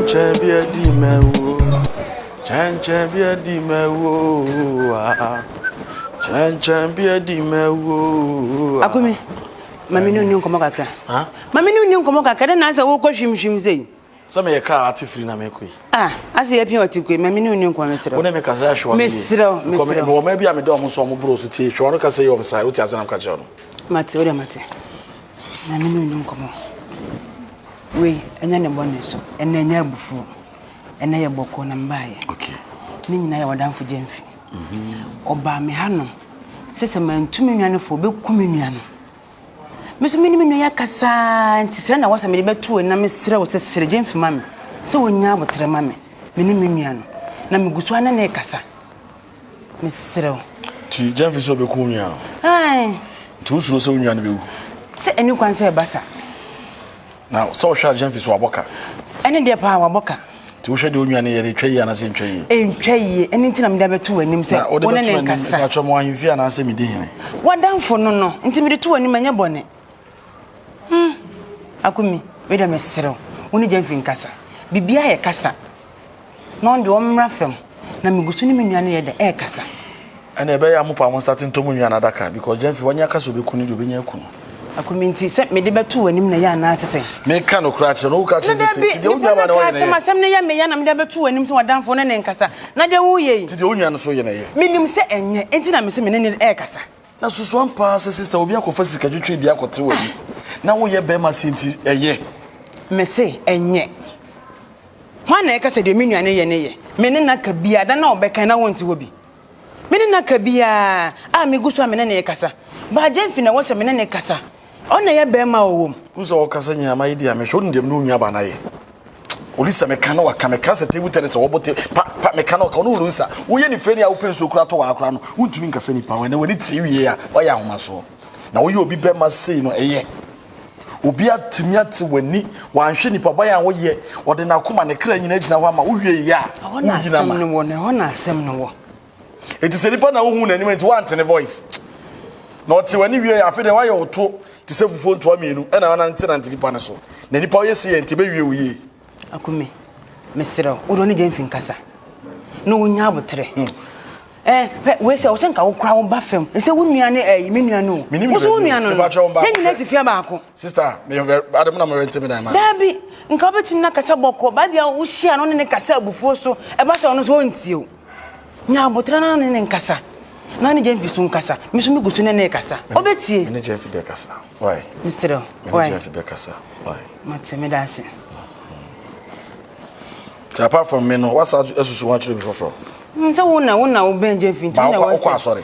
Kyɛnkyɛn bi adi m'awu Kyɛnkyɛn bi adi m'awu Kyɛnkyɛn bi adi m'awu Akumi, ma me ne wo nni nkɔmmɔ kakra. Ma me ne wo nni nkɔmmɔ kakra, dɛn na asɛ wokɔ hwimhwim sei? Sɛ meyɛ kaa ate firi na mekɔ yi. Ah, asɛ yɛpia ɔte kɔ yi, ma me ne wo nni nkɔmmɔ mesrɛ wo. Wo ne me kasa ahwɛ w'ano yie. Mesrɛ wo, mesrɛ wo. Mewɔ mmaa bi a meda wɔn so a wɔn boro so tie, hwɛ w'ano kasa yi wɔn saa, wote ase na meka kyerɛ wo no. Mate, wo deɛ mate. Ma me ne wo nni nkɔmmɔ. Wei, ɛnyɛ ne bɔne so, ɛnnɛ ɛnyɛ abufuo, ɛnnɛ yɛ bɔkɔɔ na mebaeɛ. Okay. Ne nyinaa yɛ w'adamfo Gyamfi. Ɔbaa me hanom sɛ sɛ mantu me nua no fo a, ɔbɛku me nua no. Me nso me ne me nua yi akasa ara nti srɛ na ɛwɔ sɛ mede bɛto w'ani na mesrɛ wo sɛ srɛ Gyamfi ma me sɛ ɔnya aboterɛ ma me, me ne me nua no. Na megu so ara ne no rekasa. Mesrɛ wo. Nti Gyamfi sɛ ɔbɛku wo nua no? Ae. Nti wosuro sɛ wo nua no bɛwu? Sɛ ɛni kwan sɛ ɛba sa. Na sɛ wohwɛ a Gyamfi so wabɔ ka? Ɛne deɛ paa wabɔ ka. Nti wohwɛ deɛ onua no yɛ no, ɛtwa yie anaasɛ ɛntwa yie? Ɛntwa yie, ɛno nti na mede abɛto w'anim sɛ wo ne ne nkasa. Mepakyɛ mo ahemfie anaasɛ medi hene? W'adamfo no no, nti mede to w'anim ɛnyɛ bɔne. Hmm, Akumi, wei deɛ mesrɛ wo, wo ne Gyamfi nkasa. Biribiara yɛ kasa. Na ɔno deɛ ɔmmra fam. Na megu so ne me nua no yɛ dɛ ɛrekasa. Ɛna ɛbɛyɛ a mo paa mo start ntɔ mo nua no adaka because Gyamfi wanya ka sɛ ɔbɛku no deɛ ɔbɛnya aku no. Akumi nti sɛ mede bɛto w'anim na ɛyɛ anaa sɛ sɛn? Meka nokorɛ akyerɛ no woka kyerɛ No no sɛ dabi, nti deɛ wo nipa nua no ba no ka ɔyɛ na asɛm ɛyɛ. asɛm no yɛ me ya na mede abɛto w'anim sɛ w'adamfo ne ne nkasa na deɛ woreyɛ yi. Nti deɛ wo nua no so yɛ na ɛyɛ. Menim sɛ ɛnyɛ nti na mese me ne no ɛrekasa. Na susu ampa ara sɛ sister obi akɔfa sika twitwi de akɔte w'ani na woyɛ bɛrima sei nti ɛyɛ. Mese ɛnyɛ. Hwan na ɛka sɛ deɛ me nua no yɛ no yɛ? Me ne no aka biara, da no a ɔbɛkan na wonte hɔ bi. Me ne no aka biara a megu so a me ne no rekasa. Baa Gyamfi na ɛwɔ sɛ me ne no kasa. Ɔno na ɛyɛ barima a ɔwɔ mu. Wohu sɛ ɔkasa nyinaa mayɛ di a mehwɛ wonim deɛ me ne wo nua baa no ayɛ. Olisa meka na waka meka sɛ table tennis wɔbɔ te pa pa meka na ɔka ɔno Olisa woyɛ ne frɛ ni a wopɛ nsuo koraa tɔ wɔ akora no wontumi nkasa nipa ho ɛnɛ w'ani tie wie a woayɛ ahomasoɔ na woyɛ obi bɛma sei no ɛyɛ Obi atumi ate w'ani, wanhwɛ nipa ban a woyɛ, ɔde n'akoma ne kra nyinaa gyina hɔ ama wo wie yɛ a, Ɛhɔ na woyi no asɛm ama. no wɔ no, ɛhɔ na asɛm no wɔ. Eti sɛ nipa na wohu n'anim nti wante ne voice. Na ɔte w'ani wie yɛ afei deɛ wayɛ wo to te sɛ fufuo ntoa mmienu ɛna wanante nante nipa no so. Na nipa woyɛ sei yɛ nti ɛbɛwie wo yie. Akumi, mesrɛ wo, wode ɔne Gyamfi nkasa na ɔnya aboterɛ. Eh, hwɛ, wei sɛ, ɔsɛ nka wo koraa wo ba fam. Ɛsɛ wo nua ne ɛyi, me nua no o. Menim Wo so wo baabi nua o. no no. Mepakyɛ wo mba. Yɛn nyinaa te fie baako. Sister, me ade mo na mo rente me dan ma. Daabi, nka wobɛtumi no akasa bɔkɔɔ. Baabi a wohyia no ne ne kasa abufuo so. Ɛba sɛ ɔno nso ɔntie o. Nya aboterɛ na ne ne nkasa. Na ne Gyamfi so nkasa. Me nso megu so ne ne kasa. Ɔbɛtie. Me ne Gyamfi bɛkasa. Why? Mesrɛ wo. Me ne Why? Gyamfi bɛkasa. Why? Mate, meda ase. Nti apart from me no, wasa asusu ho akyerɛ obi foforɔ? Sɛ wo na wo na wo bɛn Gyamfi nti wo na Ba wɔ wokɔ asɔre?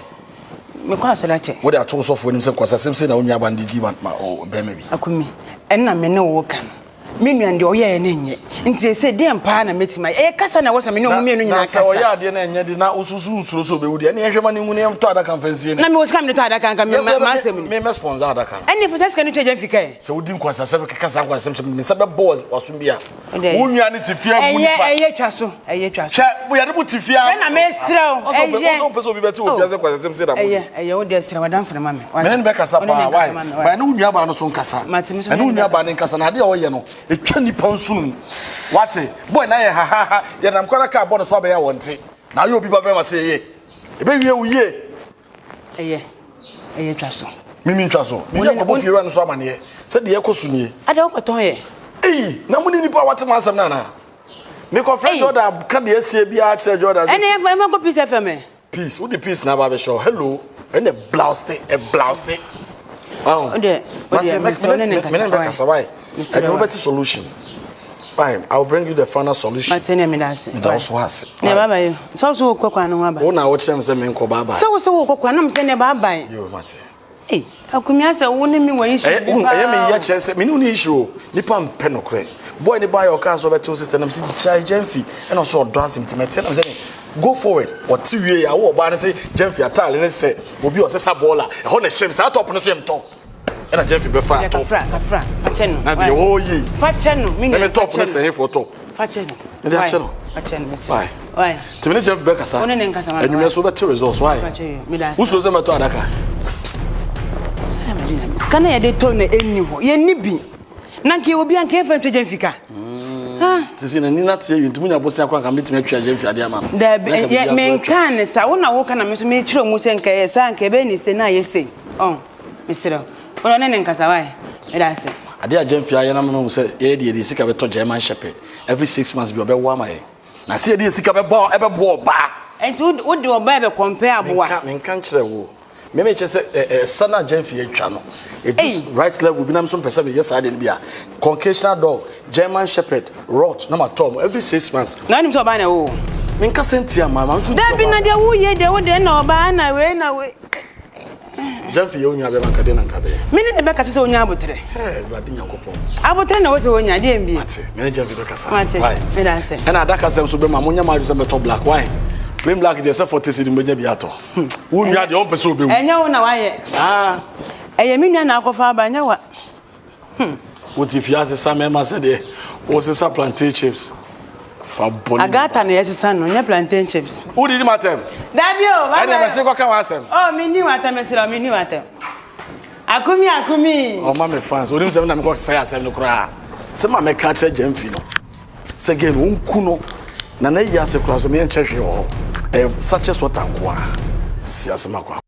Mekɔ asɔre akyɛ. Wode ato wo sɔfo anim sɛ nkwasasɛm sei na wo nuaba no de di ma bɛrima bi. Akumi, ɛnna me ne wo ka no. Me nua no deɛ ɔyɛeɛ no nyɛ. Nti seesei deɛn paa na mɛtumi ayɛ? Ɛyɛ kasa na ɛwɔ sɛ me ne wɔn mmienu nyinaa kasa. Na sɛ ɔyɛ adeɛ na ɛnyɛ de na wosusu nsuro sɛ ɔbɛwu deɛ, ɛnneɛ hwɛ ma no nwu na yɛntɔ adaka mfa nsie no. Na mewɔ sika a mede tɔ adaka nka m'asɛm ni. Me mɛ sponsor adaka no. Ɛnneɛ fa saa sika no tua gya mfika ɛ. Sɛ wodi nkwaseasɛm keka saa nkwaseasɛm kyerɛ me, me nsa bɛbɔ w'asom bi a. Wo nua no te fie abu nipa. Ɛyɛ twa so, ɛyɛ twa so. Hwɛ, yɛde mo te fie a. Hwɛ na mesrɛ wo, ɛyɛ. Ɔsɛ ɔmpɛ sɛ obi bɛte wɔ fie sɛ nkwaseasɛm sei na mo di. Ɛyɛ, ɛyɛ wo deɛ srɛ w'adamfo no ma me. Me ne no bɛkasa paa, why? But ɛne wo nua baa no so nkasa. Ɛne wo nua baa no nkasa na adeɛ a ɔyɛ no, ɛtwa nipa nsono mu. Wate? Boy na yɛ hahaha, yɛnam kwan na kaa bɔ no so abɛyɛ a wɔnte. Na ayɛ obi ba bɛrima sɛ yɛyɛ. Ɛbɛwie wo yie. Ɛyɛ, ɛyɛ twa so. Mimi ntwa so. Mimi akɔbɔ fiewura no so amaneɛ sɛ deɛ ɛkɔ so nie. Ada wokɔtɔn yɛ? Ei, na mo ne nipa a wate m'asɛm no anaa? Mekɔfrɛ Jordan ka deɛ asie biara kyerɛ Jordan. Ɛne ɛma kɔ Peace FM ɛ? Peace, wode peace na aba abɛhyɛ hɔ. Hello, ɛna blauste, ɛblauste. Oh. Wode, wode, mesɛ ne ne nkasa. Mene ne bɛkasa, why? Ɛne wobɛte solution. Why? I will bring you the final solution. Mate ne meda ase. Meda wo so ase. Ne bye bye. Sɛ wo so wokɔ kwan no ho aba. Wo na wokyerɛ me sɛ menkɔ bye bye. Sɛ wo sɛ wokɔ kwan na me sɛ ne bye bye. Yo, mate. Ei, Akumi asɛ wo ne me wɔ issue bi paa. Ɛyɛ me yɛ kyerɛ sɛ me ne wo ne issue o. Nipa mpɛ nokorɛ. Boy ne baayɛ ɔkaa sɛ ɔbɛte wo sister nam sɛ gyae Gyamfi ɛna ɔsɛ ɔdɔ asɛm nti mɛte nam sɛ ne go forward. Ɔte wie a wo ɔbaa no sɛ Gyamfi ataale ne sɛ obi ɔsesa bɔɔla ɛhɔ na ɛhyɛ me saa top no so yɛ me top. Ɛna Gyamfi bɛfa top. Kafra kafra fakyɛ no. Na deɛ ɔyɛ yi. Fakyɛ no me nua Me top ne sɛ hefoɔ top. Fakyɛ no. Mede akyɛ no. Fakyɛ no mese. Why? Why? Nti me ne Jeff bɛkasa. Wo ne ne nkasa ma. Anwummerɛ so wobɛte results. Why? Wosuro sɛ mɛtɔ adaka? Sika na yɛde tɔ na ɛnni hɔ. Yɛnni bi. Na nka obi anka yɛmfa ntɔ gya mfika. Te sɛ n'ani no ate awie nti munya bosea koraa nka mɛtumi atwi agye mfe adeɛ ama no. Daabi, menkaa ne saa. Wo na woka na me nso mekyerɛ mu sɛ nka ɛyɛ saa nka ɛbɛyɛ ne sei na ayɛ sei. Ɔn, mesrɛ wo. Wo deɛ ɔne ne nkasa wae. Meda ase. Adeɛ a Gyamfi ayɛ no ama mahu sɛ yɛyɛ deɛ yɛde sika bɛtɔ German Shepherd every 6 months bi ɔbɛwo ama yɛn. Na sɛ yɛde yɛ sika bɛbɔ ɛbɛboa ɔbaa. Nti wode ɔbaa bɛ compare aboa. Menka menka nkyerɛ wo. Me me kyerɛ sɛ ɛsa no a Gyamfi atwa no ɛdu right level bi na me nso mpɛ sɛ meyɛ saa deɛ no bi a Caucasian dog, German Shepherd, Rot na matɔ mo every 6 months. Na wonim sɛ ɔbaa na ɛwo wo? Menka sɛ ntia ma ma nso nti Dabi na deɛ woyɛ deɛ wo deɛ na ɔbaa na wei na wei. Gyamfi yɛ wo nua bɛma nka deɛ na nka bɛyɛ. Me ne ne bɛkasa sɛ ɔnya aboterɛ. Hey, Awurade Nyankopɔn. Aboterɛ na ɛwɔ sɛ wɔnya deɛ mbie. Mate, me ne Gyamfi bɛkasa. Mate, Why? meda ase. Ɛna adaka sɛm so bɛma monyɛ mo adwene sɛ mɛtɔ black. Why? Plain black deɛ sɛ 40 cedi mbɛnya bi atɔ. Wo nua deɛ ɔmpɛ sɛ ɔbɛwu. Ɛnyɛ wo na wayɛ. Ah. Ɛyɛ me nua na akɔfa aba, ɛnyɛ wa. Wote fie asesa mmarima sɛdeɛ wosesa plantain chips. Wabɔ ne Agata na yɛsesa no, nyɛ plantain chips. Wodidi m'atɛm? Dabi o, bye Ɛdeɛ bye. mɛsene kɔka w'asɛm. Oh, menni w'atɛm, mesrɛ wo, menni w'atɛm. Akumi, akumi. Ɔma me fans, onim sɛ me na mekɔ sɛe asɛm no koraa. Sɛ ma mɛka akyerɛ Gyamfi no sɛ girl no ɔnku no na n'ayi ase koraa so meɛnkyɛ hwee wɔ hɔ. Ɛyɛ sachet water nko ara. Si asɛm akɔ.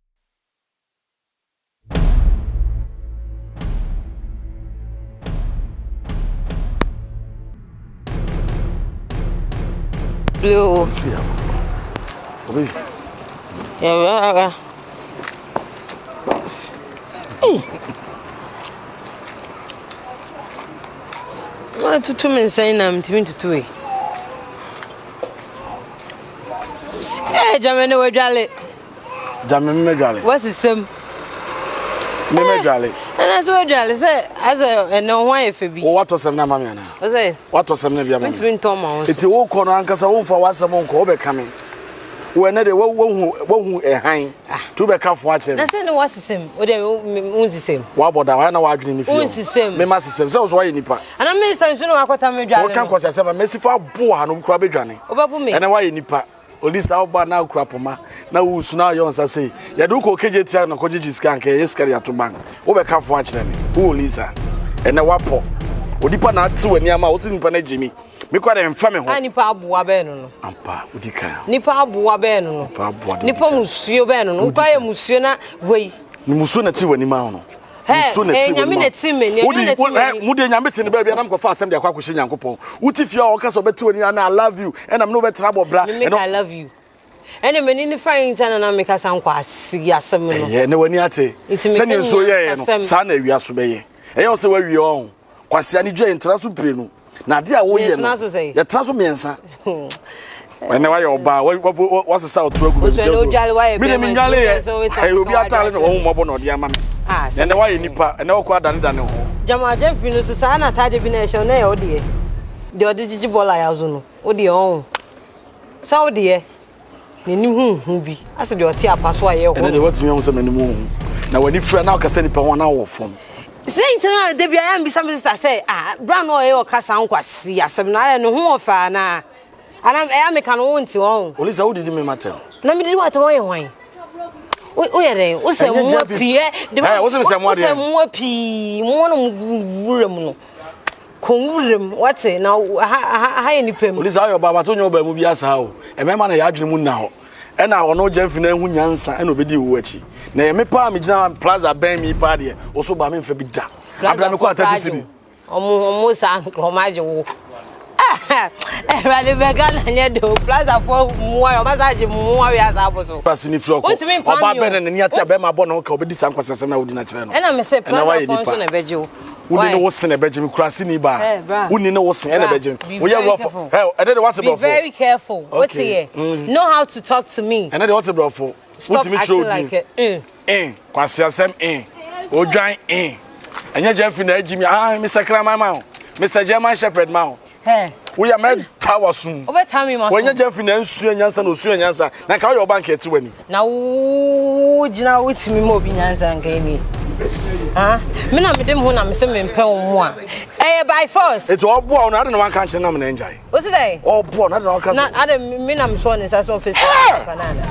Blue. Tutu me nsa yi na mentumi ntutu yi. Ee, gyame ne wadwale. Gyame me mɛdwale. Wasisam. Me mɛdwale. Ɛna sɛ wadwale sɛ asɛ ɛnɛ ho ayɛ fɛ bi. Wo watɔ sɛm no ama me anaa? Ɔsɛ. Watɔ sɛm no bi ama me. Mentumi ntɔn ma wo nso. Eti wokɔ no ankasa womfa w'asɛm nkɔ wobɛka me. Wo ɛnɛ deɛ wahu wahu ɛhan. Ah. Tu bɛka fo akyerɛ me. Na sɛ ne wasisam wo deɛ wonsisam. Wabɔ da wayɛ na w'adwene ne fie. Wonsisam. Me ma sisam sɛ wo so wayɛ nipa. Ana minista nso na wakɔta me dwale no. Wɔka nkɔsɛ asɛm a mɛsi fa abo ha no kura bɛdwane. Wobɛbo me. Ɛnɛ wayɛ nipa. Olisa wo ba na okura poma na wusu na ayɔ nsa sei. Yɛde wo kɔ KJ tia na kɔgyegye sika anka yɛyɛ sika de ato bank. Wobɛka fo akyerɛ me. Wo Olisa. Ɛnɛ wapɔ. Onipa na ate w'ani ama wo se nipa no agye mi. Me kora deɛ mfa me ho. A nipa aboa bɛn no no. Ampa, wodi kan. Nipa aboa bɛn no no. Nipa aboa de. Nipa musuo bɛn no no. Wokɔ ayɛ musuo na wei. Ne musuo na te w'anim ahɔ no. Nsuo na ɛte w'anim a. Wode wo ɛ mo deɛ nyame te ne baabi anam kɔfa asɛm de akɔ akɔhyɛ Nyankopɔn. Wote fie a ɔka sɛ ɔbɛte w'anim ana I love you ɛna me ne wobɛtena abɔ bra. Me meka I love you. Ɛna m'ani ne fa yi nti na na meka sa nkɔ ase asɛm no. Ɛyɛ ne w'ani ate. Sɛnea nsuo yɛɛ no saa na awia so bɛyɛ. Ɛyɛ wo sɛ woawie ɔho. Kwasea ne dwa yɛntena so mprenu. Na adeɛ a woyɛ no yɛtena so mmiɛnsa. Ɛnɛ wayɛ ɔbaa wasesa ɔto agu baabi kyɛw so. Me de menwale yɛ ɛyɛ obi ataale na wɔn mmɔbɔ na ɔde ama me. Ɛnɛ wayɛ nipa ɛnɛ wɔkɔ adanedane ho. Gyama Jeffrey no so saa na ataade bi na ɛhyɛ na ɛyɛ wo deɛ. Deɛ ɔde gyegye bɔɔla yɛ azo no wo deɛ ɔho. Sɛ wo deɛ. N'anim ho nhu bi. Asɛ deɛ ɔte apa so a yɛ hɔ. Ɛnɛ deɛ watumi ahu sɛ m'anim ho nhu. Na w'ani fira na ɔkasa nipa ho na wɔ fam. Sɛ nti na da bi ayɛ mbisa me sister sɛ ah bra no ɔyɛ ɔka saa nkwasi asɛm no ayɛ ne ho ɔfɛ anaa ana ɛyɛ meka no wo nte wɔn. Olisa wo didi me matɛm. Na me didi w'atɛm ɔyɛ hwan? Woyɛ dɛn? Wosɛ mmoa pii ɛ. Wosɛ mmoa pii mmoa no mu wura mu no. Kɔ nwura mu, wate, na aha, aha, aha yɛ nipa mu. Olisa ayɛ ɔbaa bato nyɛ ɔbaa mu bi asaa o. Mmarima na yɛ adwene mu nna hɔ. Ɛna ɔno Gyamfi na ehu nyansa ɛna obedi owu akyi. Na ɛyɛ me paa me gyina plaza bɛn mi paa deɛ, ɔso baa me nfa bi da. Abira me kɔ atati city. Ɔmo ɔmo saa ɔmo agye wo. Awurade bɛ Ghana nyɛ de o. Plaza fo mmoa yɛ ɔmo asa agye mmoa wi asa abo so. Pasi ne firi ɔkɔ. Ɔbaa bɛn na n'ani ate a bɛrima abɔ ne ho ka obedi saa nkwasiasɛm na wodi na kyerɛ no. Ɛna me sɛ plaza fo nso na ɛbɛgye wo. Wonni ne wo se na ɛbɛgye me kuraseni baa. Wonni ne wo se ɛna ɛbɛgye me. Woyɛ rough. Ɛ ɛnɛ de wate Be brɔfo. very careful. Wote Okay. yɛ. Know how to talk to me. Ɛnɛ de wate brɔfo. Stop Wotumi kyerɛ acting odin. like a mm. Eh, kwasiasɛm eh. Odwan eh. Ɛnyɛ Jeffrey na agyi mi. Ah, Mr. Kraman ma wo. Mr. German Shepherd ma wo. Hey. Woyɛ mɛta w'asom. Wobɛta me m'asom. Wɔnyɛ Jeffrey na nsua nyansa na osua nyansa. Na nka woyɛ ɔba nka ɛte w'ani. Na wo gyina wotumi ma obi nyansa nka ɛni. Ah, me na mede me ho na me se mempɛ wo mo a. Ɛyɛ by force. Eti ɔboa wo no ade na wanka nkyerɛ na mena ngyae. Wo se dɛn? Ɔboa no ade na wanka Na ade me na me sɔ ne nsa so mfe sika na na.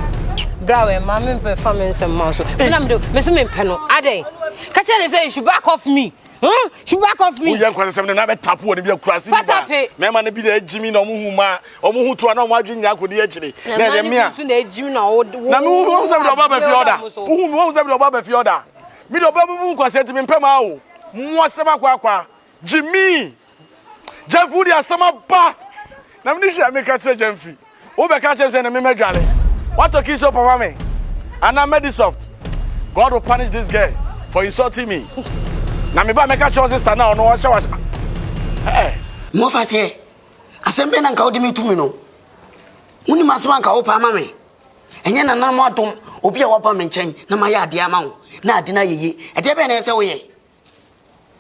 Bra we ma me mpɛ fa me nsɛm ma so. Me na mede me se mempɛ no. Adɛn? Ka kyerɛ ne sɛ you should back off me. Hmm? She back off me. Woyɛ nkwansɛm no na bɛtapo wɔ ne bi akurase ni ba. Mɛma no bi na agyimi na ɔmo hu ma ɔmo hu toa na ɔmo adwene nyinaa kɔdi akyire. Na ɛdeɛ mea. Na agyimi na wo Na me hu sɛ mede ɔba bɛfi ɔda. Wohu me wohu sɛ mede ɔba bɛfi ɔda. Me de ɔba bubu nkwasɛ nti mempɛ maa o. Mmoa sɛm akɔ akwa. Gyimi. Gyamfi wode asɛm aba. Na mene hwɛ a meka kyerɛ Gyamfi. Wobɛka kyerɛ sɛ na memɛdwale. Watɔ key soap ama me. Anaa Medisoft. God will punish this girl for insulting me. Na me ba mɛka kyerɛ wo sister na ɔno ɔhyɛ wahyɛ. Hey. Mofa sɛ asɛm bɛn na nka wode me tumi no? Wonim asɛm a nka wopɛ ama me? Ɛnyɛ nananom adom obi a waba me nkyɛn na mayɛ adeɛ ama wo na ade no ayɛ yie. Ɛdeɛ bɛn na ɛsɛ sɛ woyɛ?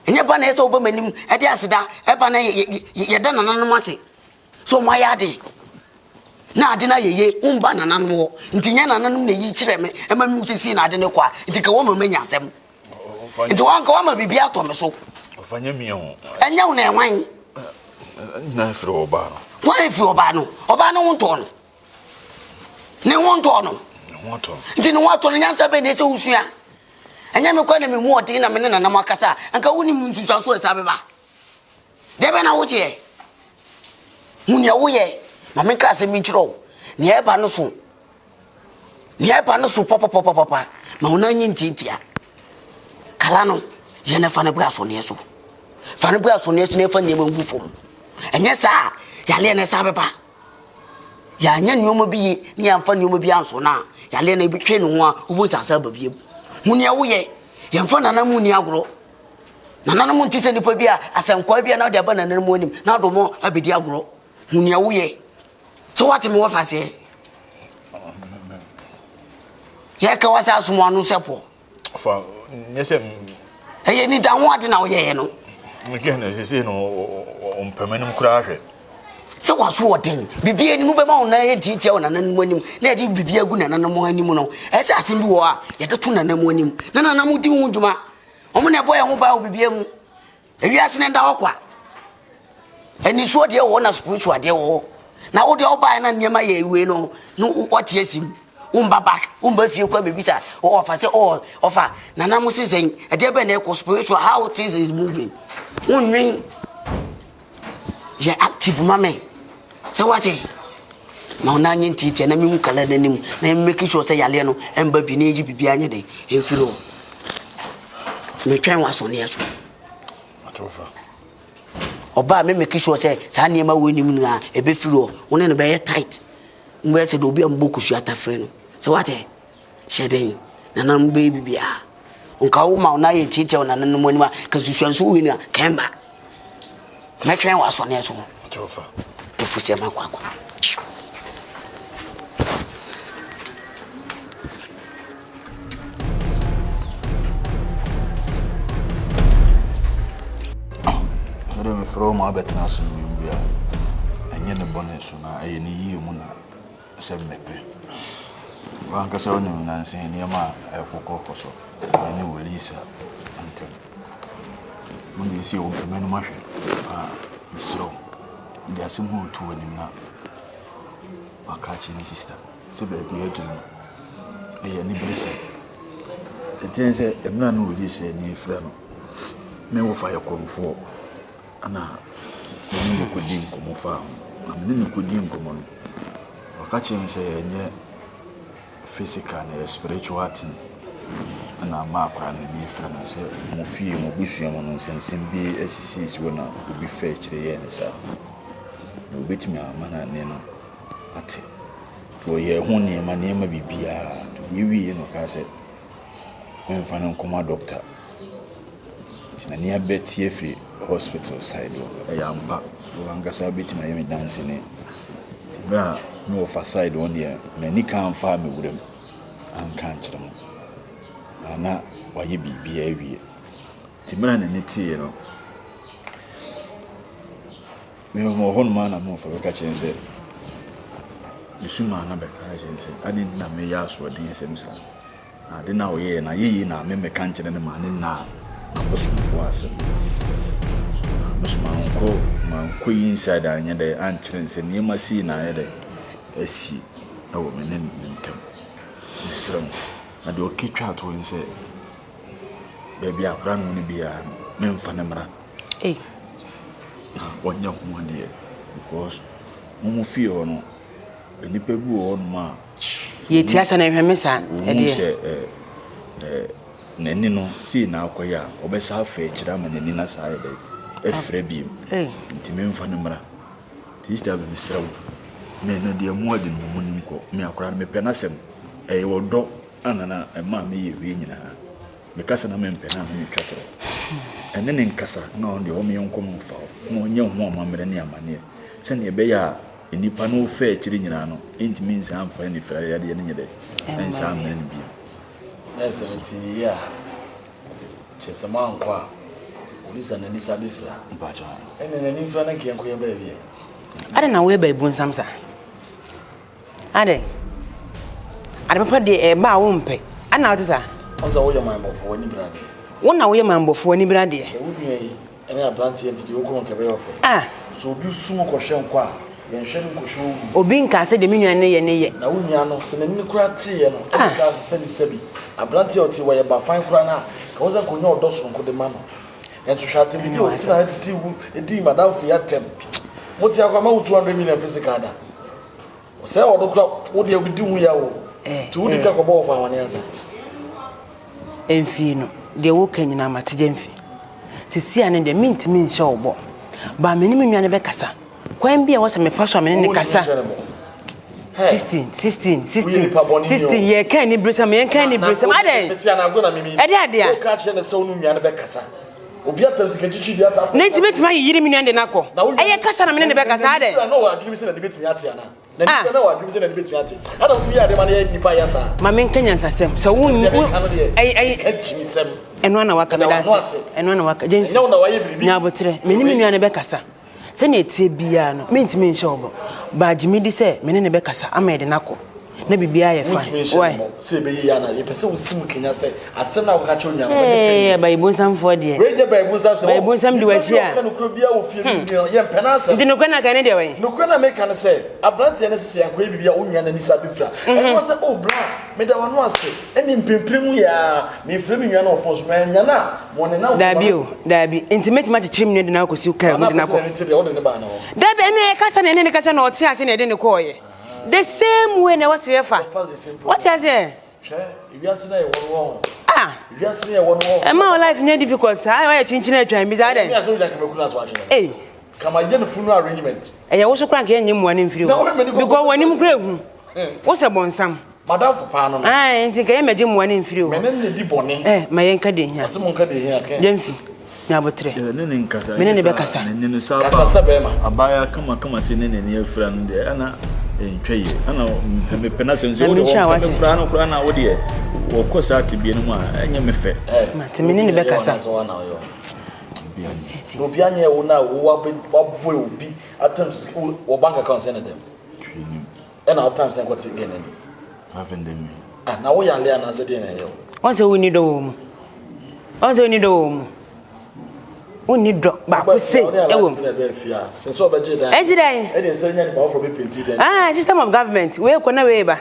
Ɛnyɛ ba na ɛsɛ sɛ woba m'anim de aseda ɛba na yɛda nananom ase sɛ wɔn ayɛ ade na ade no ayɛ yie womba nananom hɔ nti nyɛ nananom na ɛyi kyerɛ me ɛma mehu sɛ sei na ade no kɔ a nti ka wɔma manya asɛm nti wanka wama biribi atɔ me so ɛnyɛ wo na ɛwan na ɛfiri ɔbaa no wan ɛfiri ɔbaa no ɔbaa no ho ntɔɔ no ne ho ntɔɔ no nti ne ho atɔ no nyansa bɛ na ɛsɛ wosua Ɛnyɛ me kwan na me mu ɔden na me ne nananom akasa a, anka wonim nsunsuanso a ɛsan bɛba. Deɛ bɛn na wogyeɛ? Hu nea woyɛ. Ma menka asɛm bi nkyerɛ wo. Nea ɛba no so, nea ɛba no so papapapapa, ma wo nan nyɛ ntiantia. Kala no, yɛ na fa no bra asɔneɛ so. Fa no bra asɔneɛ so na ɛfa nneɛma ngu fam. Ɛnyɛ saa a, yareɛ no ɛsan bɛba. Yɛanyɛ nneɛma bi yie na yɛamfa nneɛma bi anso no a, yareɛ no ɛbɛtwe ne ho a, wobɛhu sɛ asan aba bio. Hu nea woyɛ. Yɛmfa nananom nni agorɔ. Nananom nte sɛ nnipa bi a asɛnkwaa bi a na wode aba nananom anim na wode wɔn abɛdi agorɔ. Hu nea woyɛ. Sɛ woate me wɔfa aseɛ. Yɛka w'asɛ asom ano sɛ pɔ. Fa nyɛ sɛ. Ɛyɛ nida ho ade na woyɛɛ no. Mekɛ na sese no ɔmpɛ m'anim koraa hwɛ. Sɛ waso ɔden, biribi anim bɛma wo nan yɛ ntiatia wɔ nananom anim na yɛde biribi agu nananom anim no, ɛsɛ sɛ asɛm bi wɔ hɔ a yɛde to nananom anim na nananom di ho dwuma. Wɔn na ɛbɔ yɛn ho ban wɔ biribiara mu. Ewiase no nda hɔ kwa. Anisuo deɛ wɔ hɔ na spiritual deɛ wɔ hɔ. Na wo deɛ wobaeɛ na nneɛma yɛ wei no na wɔte asi mu. Womba back, womba fie kɔ bebisa ɔfa sɛ ɔ ɔfa nana mo sesɛn ɛdeɛ bɛn na ɛkɔ spiritual how things is moving. Wonwen yɛ active ma me. Sɛ wate ma wo nan nyɛ ntiatia na mehu kala n'anim na make sure sɛ yareɛ no ɛmba bi na ɛyi biribiara nyɛ den ɛmfiri hɔ. Metwɛn w'asɔneɛ so. Ɔbaa me make sure sɛ saa nneɛma wei nim nyinaa ɛbɛfiri hɔ. Wo ne no bɛyɛ tight. Mobɛyɛ sɛ deɛ obi a mobɔ kosua atafere no. Sɛ wate hyɛ den. Nananom bɛyɛ biribiara. Nka wo ma wo nan yɛ ntiatia wɔ nananom anim a ka nsusuanso wei ni a kɛmba. Mɛtwɛn w'asɔneɛ so. Tufu sɛ makɔ akɔ. Mede mefrɛ wo ma abɛtena asomdwoe mu bi a, ɛnyɛ ne bɔne so na ɛyɛ ne yie mu na sɛ mepɛ. W'ankasa wonim nnansa yi nneɛma a ɛrekokɔkɔ so me ne wo Lisa ntam. Mo deɛ sɛ wopɛ m'anim ahwɛ a, mesrɛ wo, mede asɛm hunu to w'anim na waka akyerɛ ne sista sɛ baabi a aduru no, ɛyɛ aniberesɛm. Ɛteɛ sɛ mmerɛ a na wɔdi sɛ ne afira no, me wɔfa yɛ kɔmfoɔ ɛna me ne no kɔdi nkɔmmɔ faa ho. Na me ne no kɔdi nkɔmmɔ no, ɔka kyerɛɛ me sɛ ɛnyɛ physical na ɛyɛ spiritual thing ɛna ama akwadaa no ani afira no sɛ mo fie mo abusua mu no nsɛnsɛm bi asisiisi hɔ na obi fa akyire yɛɛ no saa. Na obɛtumi ama no ane no ate. Wɔyɛɛ ho nneɛma nneɛma biribiara. Yɛwieeɛ na ɔkaa sɛ memfa no nkɔma dɔkta. Nti n'ani abɛte afiri hospital side hɔ. Ɛyɛ ampa, wo ankasa wobɛtumi ayɛ me danseni. Nti berɛ a me wɔfa side hɔ deɛ, m'ani ka amfaa me wuram anka ankyerɛ mo. Na na wayɛ biribiara awie. Nti berɛ a n'ani teeɛ no, Mewɔ hɔnom ara na me wɔfa bɛka kyerɛ me sɛ, mesu maa no bɛka kyerɛ me sɛ, adɛn nti na meyɛ asoɔdensɛm saa? Na ade no a ɔyɛeɛ no, ayɛ yie na memmɛka nkyerɛ no maa ne nnaa n'abosomfoɔ asɛm. Na me nso mankɔ mankɔ inside anyɛ dɛ ankyerɛ no sɛ nneɛma sei na ayɛ dɛ asi wɔ me ne ne ntam. Mesrɛ mo. Na deɛ ɔka twaa toɔ ne sɛ, baabi a akwadaa no wɔ no biara no. memfa no mmra na ɔnyɛ ho adeɛ because mo mo fie hɔ no nnipa bi wɔ hɔnom a yɛtia sɛ na ɛhwɛ me saa ɛdeɛ sɛ ɛɛ n'ani no sei na akɔyɛ a ɔbɛsa afa akyire ama n'ani no asa ayɛ dɛ afira biem nti memfa no mmra nti sista bi mesrɛ wo me no deɛ mu adi no mu nim kɔ me akora no mepɛ n'asɛm ɛyɛ ɔdɔ ana na ɛma meyɛ wie nyinaa Mekasa na mempɛ no a na metwa torɔ. Ɛne ne nkasa na ɔno deɛ ɔmeɛ nkɔm mfa hɔ na ɔnyɛ ho amammerɛ ne amanneɛ sɛdeɛ ɛbɛyɛ a nnipa no wofɛ akyire nyinaa no ɛntumi nsan mfa anifira yadeɛ no nyɛ dɛ ɛnsan mmrɛ no bio. Na ɛsɛ nti ne yie a kyerɛ sɛ moankɔ a polisi a n'ani sa bɛfira. Mpakyɛ. Ɛne n'ani mfira no nkeɛ nkɔyɛ baabi ɛ. Adɛn na woyɛ baabu nsam saa? Adɛn? Ade papa deɛ ɛba a wompɛ. Adɛn na wote saa? Wo sɛ woyɛ manbɔfoɔ w'ani bere adeɛ. Wo na woyɛ manbɔfoɔ w'ani bere adeɛ. Sɛ wo nua yi ne aberanteɛ nti deɛ wokɔ nka ɛbɛyɛ ɔfɛ. Ah. Sɛ obi sum kɔhwɛ nkɔ a, yɛnhwɛ no nkɔhwɛ owu. Obi nkaa sɛ deɛ me nua no yɛ ne yɛ. Na wo nua no, sɛ n'ani koraa teeɛ no, ɛna kaa sɛ sɛbi sɛbi, aberanteɛ a ɔte wɔyɛ bafan koraa no a, ka wo sɛ nka onya ɔdɔ soronko de ma no. Nanso hwɛ atɛmdidi a ɔtena ha di wo dii madamfo yi atɛm. Mote akɔ ama wo 200 million physical da. Sɛ ɔno kora wo deɛ wobɛdi ho ya o. Nti wodi ka kɔbɔ wɔfa ahwane ansa. Mfii no, deɛ woka nyinaa mate gya mfi. Sisi a ne deɛ mentumi nhyɛ wo bɔ. Ba me ne me nua no bɛkasa. Kwan bi a ɛwɔ sɛ mefa so a me ne ne kasa. 16 16 16 16 yɛka aniberesɛm yɛnka aniberesɛm adɛn ɛde adeɛ a ne nti mɛtumi ayeyere me nua de no akɔ ɛyɛ kasa na me ne ne bɛkasa adɛn Ah. Ma menka nyansasɛm sɛ wo ɛno ana waka meda ase ɛno ana waka gyemfi nyaboterɛ me ne me nua no bɛkasa Sɛnea ɛteɛ biara no, mentumi nhyɛ wo bɔ, but gye me di sɛ me ne no bɛkasa ama yɛde no akɔ, na biribiara ayɛ fine. Wontumi nhyɛ Why? no bɔ sɛ ɛbɛyɛ yie anaa? Yɛpɛ sɛ wosi mu kenya sɛ asɛm no a wokɔka kyerɛ onua no, ɔbɛgye Hey, pɛn. abayibonsamfoɔ deɛ. Wei nyɛ bayibonsam sɛ, Bayibonsam di nipa w'akyi bi a a. ɔka nokorɛ biara wɔ fie no mu no, yɛmpɛ n'asɛm. Nti nokorɛ no aka ne deɛ wɛn? Nokorɛ no a meka ne sɛ, aberanteɛ no sese ankɔyɛ biribi a wo nua no ani sa bɛfira. Ɛno sɛ, oh bra, meda w'ano ase, ɛne mprempren mu yɛ ara, mefrɛ me nua no wɔ fon so, mannya no a, mo ne nnamfo Daabi ba. o, daabi. Nti mɛtumi akyekyere me nua de no akɔsi kaa mu de no Ana akɔ. pɛ sɛ n'ani te deɛ wode ne baa ne hɔ? Daabi, ɛno ɛyɛ kasa na ɛne ne kasa na ɔte ase na ɛde ne kɔɔeɛ. The same way na ɛwɔ sɛ yɛfa. Yɛfa the same Wote aseɛ? Hwɛ, ewiase no a yɛwɔ no wɔ ho. Ah! Ewiase no yɛwɔ no wɔ ho. Ɛma wo life nyɛ difficult saa, ayɛ woayɛ kyinkyin atwan bi saa dɛn? Ɛnyɛ asɛ wogyina kama kunu ato atwene. Ei! Kama yɛ no funeral arrangement. Ɛyɛ wo so koraa nka yɛnyɛ mmoa no mfiri Na hɔ. wohwɛ m'ani kɔ- Because w'anim koraa ehu. Wo sɛ bɔnsam. Madamfo paa no no. Ae, nti nka yɛmmɛgye mmoa no mfiri hɔ. Me ne no di bɔne. Eh, ma yɛnka deɛ hia. Ɔse monka deɛ hia kɛ. Gyamfi, nya aboterɛ. Yeah, ne ne nkasa. Me ne ne bɛkasa. Ne ne sa Kasa sɛ bɛrima. Abaayewa kama kama se ne n'ani afira no deɛ ɛna ɛntwa yie. Ɛna mepɛ n'asɛm sɛ Na wode menhyira wɔmpɛ wate. me koraa no koraa na wodeɛ wɔkɔ saa tebea no mu a ɛnyɛ me fɛ. Eh, Mate, me ne ne bɛkasa. Na obi anyɛ wo na wo wabɔ obi atam wɔ bank account sɛ ne dɛm. Ɛna wo time sɛ nkɔte deɛ n'ani. Afei ndɛ mi. Ah, na wo yale anaasɛ deɛ na ɛyɛ wo. Wɔn sɛ wonni dɔ wɔ mu. Wɔn sɛ wonni dɔ wɔ mu. Wonni dɔ baako se ɛwɔ mu. Ɛnti dɛn? Ah, system of government. Wei kɔ na wei ba.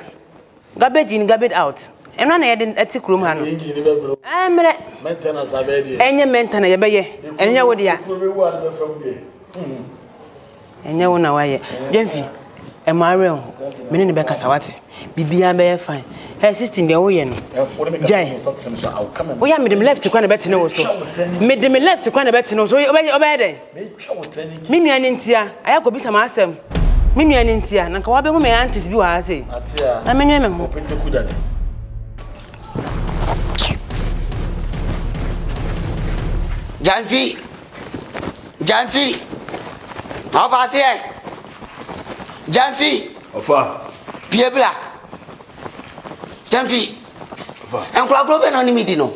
Garbage in, garbage out. Ɛno na yɛde ɛte kurom ha no. Ɛɛ mmerɛ. Ɛnyɛ maintenance yɛbɛyɛ. Ɛno nyɛ wo dea. Ɛnyɛ wo na woayɛ. Gyamfi, ɛmma awerɛ nho. Me ne no bɛkasa, woate? Biribiara bɛyɛ fine. Hey, 16 deɛ woyɛ no, gyae. Woyɛ a mede me left kwan na ɛbɛtene wo so. Mede me left kwan na ɛbɛtene wo so. Wobɛyɛ dɛn? Me nua no ntia, ayɛ akɔbisa m'asɛm. Me nua no ntia, na nka wabɛhu me aunties bi wɔ ha sei. Na menwene me ho. Gyamfi, Gyamfi, ɔfa aseɛ. Gyamfi. Ɔfa. Pie bla. Gyamfi. Ɔfa. Nkorakoro bɛ na ɔne mi di no.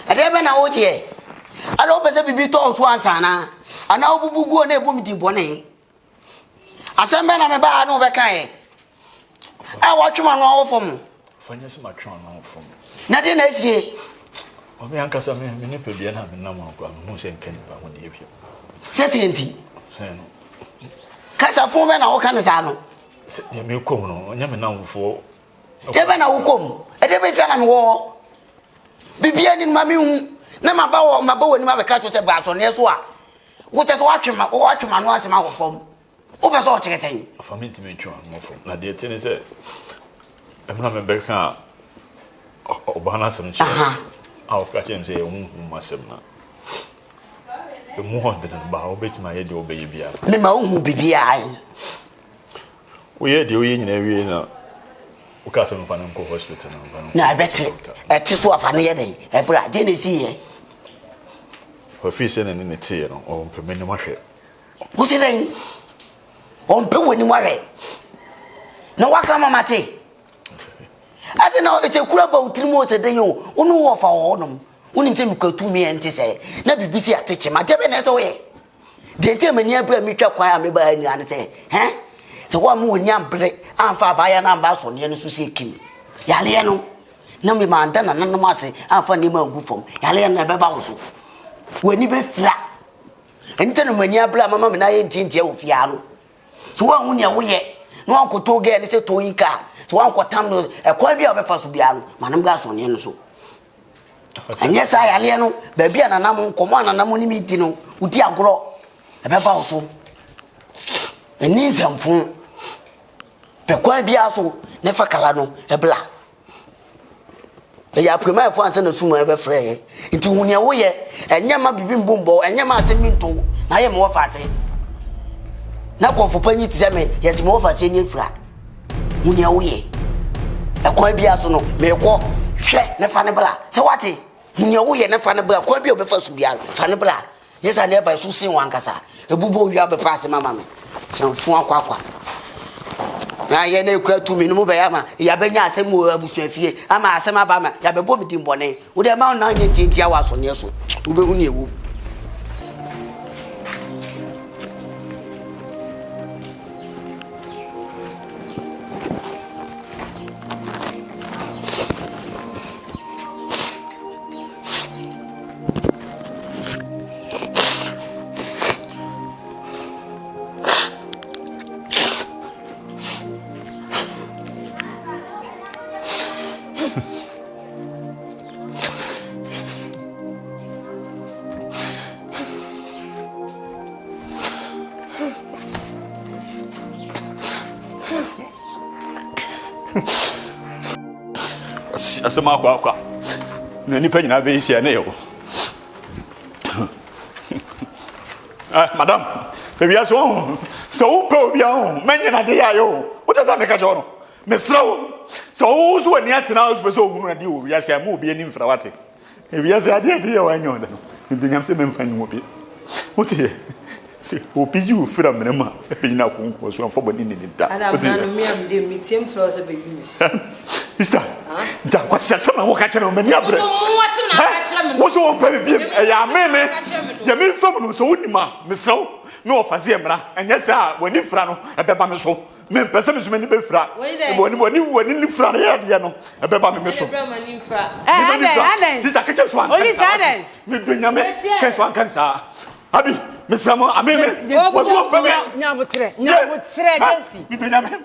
Ɛdeɛ bɛ na wogyeɛ. Ada wopɛ sɛ biribi tɔ so ansa anaa? Anaa wobubu guo na ɛbɔ me din bɔne? Asɛm bɛn na mebaa ha ne wobɛkaeɛ? A wɔatwe m'ano awɔ fam. Fa nyɛ sɛ matwe ano awɔ fam. Na deɛ na asie? Ɔme ankasa me me nipadua no a menam no koraa mehu sɛ nka nipa ho deɛ bio. Sɛsɛ nti? Sɛn no. Kasafo bɛ na woka ne saa no? Sɛ deɛ mekɔ mu no, ɔnyɛ me namfofoɔ. Deɛ bɛ na wokɔ mu? Ɛdeɛ bɛ ntia na mewɔ hɔ? Biribiara ni no ma menhu. Na maba wɔ maba w'anim abɛka kyerɛ sɛ bra asɔneɛ so a, wokyɛ sɛ woatwe ma woatwe m'ano asɛm awɔ fam. Wopɛ sɛ ɔkyerɛ sɛn? Ɔfa mentumi ntwe w'ano wɔ fam. Na deɛ ɛte ne sɛ, mmerɛ a mebɛkaa ɔbaa no asɛm kyerɛ a ɔka kyerɛ me sɛ ɛyɛ honhom mu asɛm na ɛmu hɔ dene no baa wobɛtumi ayɛ deɛ wobɛyɛ biara. Mema wohu biribiara yi. Woyɛ deɛ woyɛ nyinaa wie na wokaa sɛ mfa no nkɔ hospital na mfa no Na ɛbɛte ɛte so afa no yɛ dɛn ɛberɛ a deɛ na ɛsi yɛ. Ɔfii sɛ n'ani ne teeɛ no ɔmpɛ m'anim ahwɛ. Wo se dɛn? Ɔmpɛ w'anim ahwɛ. Na waka ma mate. Ade na sɛ kura ba wo tirim o sɛ dɛn o, wo ne wo ɔfa wɔ hɔnom. Wonim sɛ mekura tumi a ɛnte sɛɛ. Na biribi si ate kyem. Adeɛ bɛn na ɛsɛ sɛ woyɛ? Deɛ nti a m'ani abere a metwa kwan a meba ha nyinaa ne sɛ, hɛ, sɛ woamma w'ani ambere amfa abaayewa no amba asɔneɛ no so sɛ kim yareɛ no, na me manda nananom ase amfa nneɛma angu fam, yareɛ no ɛbɛba wo so. W'ani bɛfira. Ɛno nti na m'ani abere a mama me nan ayɛ ntiantia wɔ fie ha no. So woanhu nea woyɛ na woankɔtɔ gɛɛ ne sɛ towing car, so woankɔtam no, ɛkwan bi a wobɛfa so biara no, ma no mbra asɔneɛ no so. Ɛnyɛ saa yareɛ no, baabi a nanam nkɔmmɔ a nanam ne me di no, wodi agorɔ, ɛbɛba wo so. Ɛni nsɛmfo. Pɛ kwan biara so na fa kala no ɛbla. Ɛyɛ apirimayɛfoɔ ansa na sum ɛbɛfrɛ yɛ. Nti hu nea woyɛ, ɛnyɛ ma biribi mbu mbɔ, ɛnyɛ ma asɛm bi nto na ayɛ me wɔfa ase. Na kɔmfo panyin te sɛ me, yɛsi me wɔfa ase ani afira. Hu nea woyɛ. Ɛkwan biara so no, merekɔ. Hwɛ na fa no bra. Sɛ woate? Hu nea woyɛ na fa no bra. Kwan bi a wobɛfa so biara no, fa no bra. Nyɛ saa na ɛba so sen w'ankasa. Ebubɔ owia bɛpa asɛm ama me. Sɛmfo akwakwa. Na yɛ na ekura tumi no mu bɛyɛ ama yɛabɛnya asɛm wɔ abusuafie ama asɛm aba ama yɛabɛbɔ me din bɔne. Wo deɛ mma wo nan nyɛ ntiantia wɔ asɔneɛ so. Wobɛhu nea ɛwɔ mu. Asɛm akɔ akwa na nipa nyinaa bɛyɛ hyia ne yɛ wo eh, madam baabi ase wɔn sɛ wopɛ obi a ho mɛnyɛ n'ade yɛ ayɛ o wote sɛ meka kyerɛ no mesrɛ wo sɛ wo so w'ani atena wo pɛ sɛ ohunu adeɛ wɔ wiase a ma obi ani mfra wate Ewiase adeɛ a ɛde yɛ wanyɛ ɔda no, mede nyam sɛ memfa nyɛ obi. Wote yɛ? Sɛ obi yi wo firi amena mu a, ɛbɛnyina akonkoɔ so, ɛmfa bɔne nni ne da. Wote yɛ? Me a mede metie mfrɛ wo sɛ bɛyi me. Sista, nti akwasi asɛm na woka kyerɛ no, m'ani abrɛ. Wo sɛ wɔmpɛ me biem, ɛyɛ ame me. Deɛ memfa mu no, sɛ wonim a, mesrɛ wo, me wɔfa se yɛ mmara. Ɛnyɛ saa a, w'ani fira no, ɛbɛba me so. Mempɛ sɛ me so m'ani bɛfira. W'ani w'ani w'ani ne fira no yɛ adeɛ no ɛbɛba me me so. Adɛn adɛn. Sista kɛkyɛ so anka ne saa. Medɔ nyame kɛ so anka ne saa. Abi mesrɛ mo ame me. Wɔso ɔmpɛ me. Nyabotrɛ nyabotrɛ Delphi. Medɔ nyame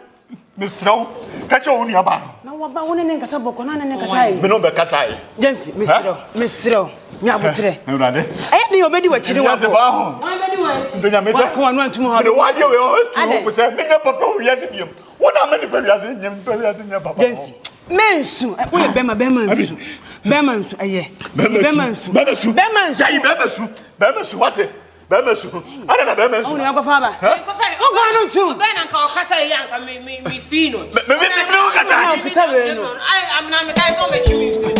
mesrɛ wo ka kyerɛ wo nua baa no. Na wɔba wo ne ne nkasa bɔkɔ na ne ne nkasa yi. Me ne wo bɛkasa yi. Delphi mesrɛ wo mesrɛ wo nyabotrɛ. Awurade. Ɛyɛ den obedi w'akyi ne wakɔ. Wiase baa ho. Bɛdi w'akyi. Wakɔ wano antum hɔ. Mede w'adeɛ wei ɔtu wo fo sɛ menyɛ papa wɔ wiase biom. Wo na ama nipa wiase nyɛ nipa wiase nyɛ papa. Jensi. Mensu. Woyɛ bɛma bɛma nsu. Bɛma nsu ɛyɛ. Bɛma nsu. Bɛma su. Bɛma nsu. Yayi bɛma su. Bɛma su wate. Bɛma su. Ada na bɛma su. Ɔwɔ ne akɔfa aba. Ɔkɔ ano ntum. Ɔbɛn na nka ɔkasa yi anka me me me fi no. Me me me me ɔkasa. Ɔkita wei no. Amina me ka sɛ ɔmɛtwi me.